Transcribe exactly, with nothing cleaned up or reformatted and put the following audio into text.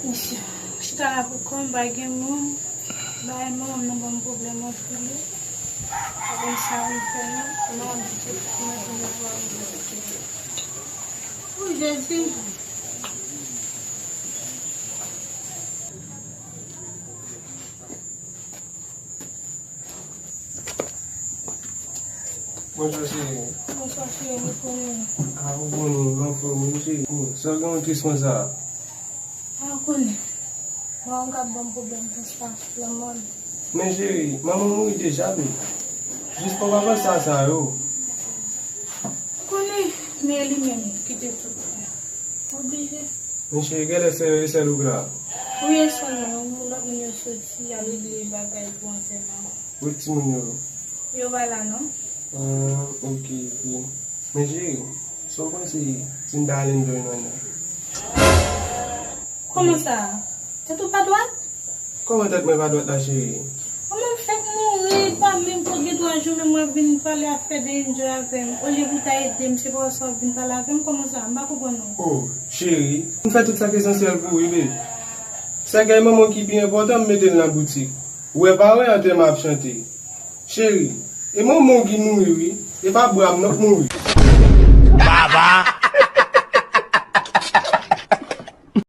Mesye, chita la pou kò m, pa gen moun. Bay manman m nan ban m pwoblèm anpil wi. Pa konn sa pou m fè non. Manman m di se pou mwen pou mwen pou mwen. O Jezi. Bonswa cheri. Bonswa cheri, nou konnen. A, ou konnen, m anfòm wi cheri. Bon, sa w gen yon tris konsa? A, ou konnen. Manman m k ap ban m pwoblèm konsa, lanmò m. Men cheri, manman w mouri deja, baby. Jis fò w pa panse a sa yo. Ou konnen, men li menm ki te tout. Oblije. Men cheri, genlè se e sèl ou k la? Wi, e sèl mwen. Lòt moun yo soti al regle bagay pou antèman. Kot timoun yo? Yo pa la non. Ah, ok, ok. Men cheri, sa w panse si m ta al enjoy nan nan? Kòman sa? Tèt ou pa dwat? Kòman tèt mwen pa dwat la, cheri? Manman m fèk mouri, pa menm fò gen twa jou, men mwen vin pale afè de enjoy avè m. Olye pou ta ede m, se pa sa w vin pale avè m, kòman sa? M pa konprann ou. Oh, cheri, m fè tout sa k esansyèl pou ou wi, baby. Sègèy manman w ki pi enpòtan, m mete l nan boutik. Ou wè pa wè antèman ap chante. Cheri, e manman w ki mouri wi, e pa bra m non k mouri. Baba,